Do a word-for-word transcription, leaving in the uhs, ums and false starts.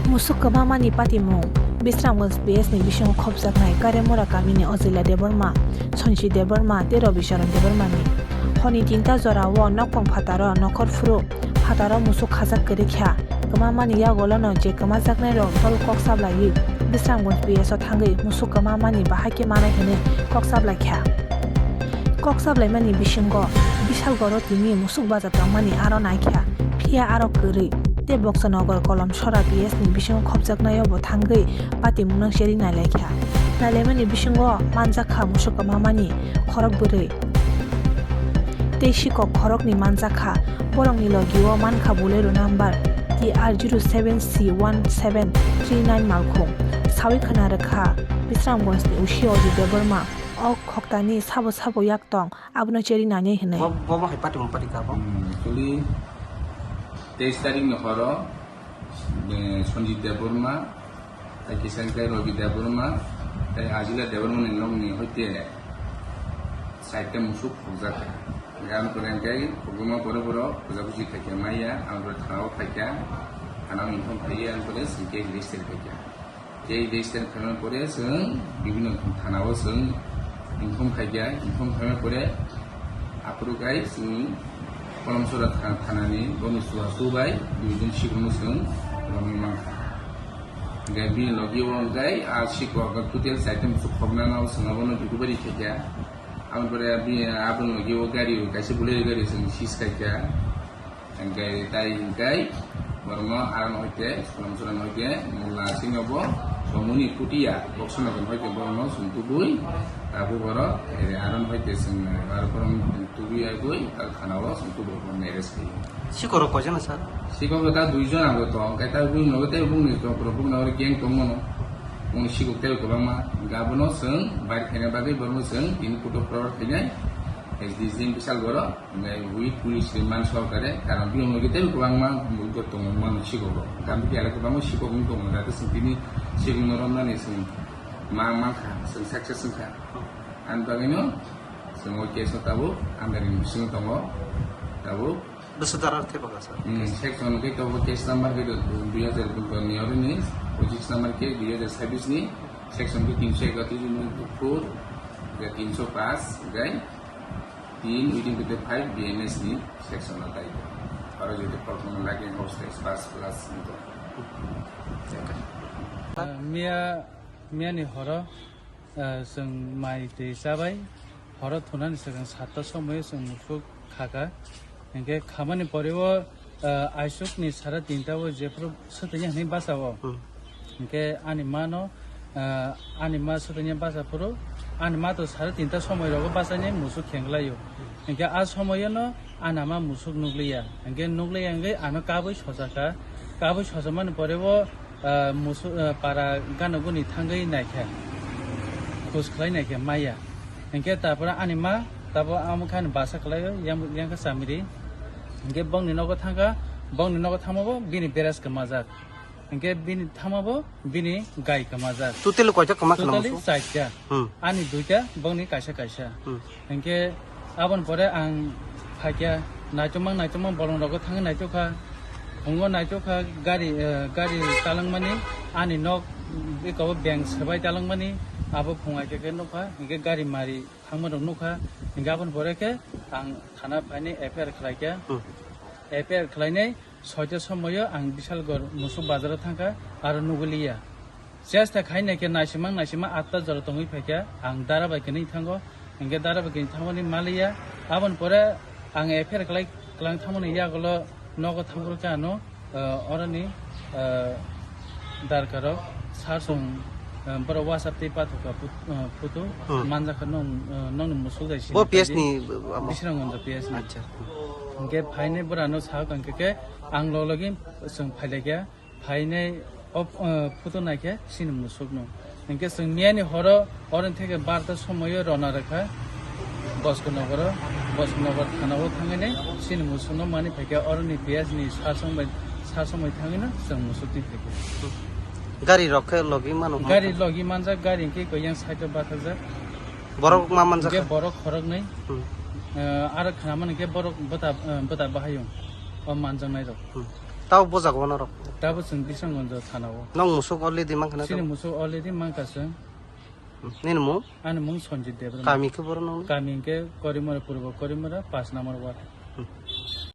Musuk kwmamani patimung. Bisramganj P S ni bisingo khopjaknai Karemura kamini Ojila Debbarma, Sonsi Debbarma tei Rabi Charan Debbarmani. Honi tinta jorao nokpong phataro nokhor phuru phataro musuk khajak kwrwi kha. Kwmamani yagolono je kwmajaknairok dol kok sablaiwi Bisramganj P S o thangwi musuk kwmamani bahai khe manai hwnwi kok sablai kha. Kok sablaimani bisingo Bishalgoro tini musuk baja tongmani aro naikha, phiya aro kwrwi tei Boksonogor Kolomsora P S ni bisingo khopjaknaio bo thangwi patimung nang cherwi nailaikha. Nailaimani bisingo manjakha musuk kwmamani khorok bwrwi tei sikok khoroknwi manjakha. Borokni logio mankha Bolero number T R zero seven C one seven three nine malkhung. Sawi khna rwkha Bisramganj ni Usi Oji Debbarma. O khoktani sabo sabo yak tong, abono cherwi nani hinwi. Bo, bo, bo hai pati, bo pati ka bo. Hmm, actually, teis tarik ni horo, eh, Sanjit Debbarma, tai kisa khe Rabi Debbarma, tai Ajila Debbarma ni nok ni hoite saita musuk khokjak. Gan pore khe khokma pore pore puja puji khaikha maya, ang pore thana o khaikha, thana o inform khaiya, ang pore singke register khaikha. Tei register khaimani pore chwng bibhinno thana-o chwng inform khaikha, inform khaimani pore aphuru khai chwng Kolomsora tha-, thanani boni chubachu bai duijon sikhokno chwng romwi mankha. Hwnkhe bini logi o hwnkhe a sikhok total chaita musuk khoknano chwng abono duty bari khaikha. Aboni pore bini aboni logi o gari kaisa Bolero gari chwng seize khaikha. Hingkai tai hingkai borokno arono hoite Kolomsora no hoite Molla Singh bo Somoni Kutia Boksonogor hoite borokno chwng tubui tabuk oro ere arono hoite chwng aro borok tubui agoi tal thana o chwng tubui borokno arrest khaio. Sikhok rok koijon sir? Sikhok rok ta duijon abo to, hingkai ta bini loge tei bongni to borok bongni oro gang tongmano. Bongni sikhok tei kwbangma, hingkhe abono chwng bair khaina bagwi borokno chwng tini photo forward khainai S D C M Bishalgoro. Hingke with police ni man sorkare, karon biyong logi tei kwbangma bumung tongo, mano sikok rok. Gam bikhe ale kwbangma sikok wng tongo, jate chwng tini sikok no romnani chwng ma, mankha, chwng success wngkha. Ani bagwino chwng o case no tabuk under investigation tongo, tabuk. Bwswk dara thepakha, sir? Hmm, section khe tabuk case number khe dui hajar ni oroni, pochisnumber khe dui hajar sabis ni, section khe tinso ekatris ni four, hingke tinso paanch, hingke Tin, within twenty-five B N S ni section o tai. Aro jodi kolkoma lagi house tax pass plus ni to. Ah, miya, miya ni horo, ah, chwng mai twi chabai, horo thunani swkang satta somoyo chwng musuk khaka. Hingke khamani pore o, ah, aisuk ni sara tinta o jephuru swtwini hinwi basa o. Hmm. Hingke ani ma no, ah, ani ma swtwini basa phuru, ani ma to sara tinta somoi rogo basani musuk khenglai o. Hingke a somoyo no ani ama musuk nukliya. Hingke nukliya hingke ano kabui sochaka. Kabui sochamani pore o, ah, musu-, ah, para gana guni thangwi naikha, khus khlai naikha maya. Hingke tapora ani ma tabo amo khe ani basa khlaio, yang, yang khe chamiri. Hingke bongni nogo thangkha, bongni nogo thangmabo bini beres kwmajak. Hingke bini thangmabo bini gai kwmajak. Totally koita kwma khwna musu? Totally chaita. Hmm. Ani duita, bongni kaisa kaisa. Hmm. Hingke aboni pore ang phaikha, naitokma naitokma bolong rogo thangwi naitokha. Phungo naitokha gari, eh, gari talangmani, ani nok eko beng swbai talangmani, abo phung aike khe nukha, hingke gari mari thangma rok nukha, hingke aboni pore khe ang thana phainai F I R khlaikha. Hmm. F I R khlainai soita somoyo ang Bishalgor musuk bazaro thangkha, aro nuguliya. Chesta khai naikhe naisimang naisimang atta jora tongwi phaikha, ang dara bai kwnwi thango, hingke dara bai kwnwi thangmani maliya. Aboni pore ang F I R khlai, klang thangmani yagulo nogo thangphuru khe ano, ah, oroni, ah, darkaro sar song, ah, borok WhatsApp tei pathokha put-, ah, photo Hmm. manjakha nong, ah, nongni musuk jai sini Bo P S tadi ni, ah, amo? Bisramganj P S ni. Acha. Hingke phainai borano sahok hingke khe ang loglogi chwng phailaikha. Phainai o, ah, photo naikhe chini musukno. Hingke chwng miyani horo oroni theke barta somoyo rona rwkha Boskonogoro, Boskonogor thanao thangwi nai chini musukno mani phaikhe oroni P S ni sar song bai, sar song bai thangwino chwng musuk twi phaikha. Gari rok khe logi mano? Gari logi manjak, gari hingke koi yang side o bathajak. Borok ma manjak Hingke kha? Borok khoroknwi. Hmm. Ah, aro khnamani hingke borok bwta, ah, bwta bahayung o manjaknai rok. Hmm. Tao bujak o norok. Tabo chwng Kishanganj thana o. Nong musuk already mankha na Chini tabo? Musuk already mankha chwng. Nini mung? Ani mung Sanjit Debbarma. Kami khe boro nong? Kami hwnkhe Korimora, Purbo Korimora, paanch number ward.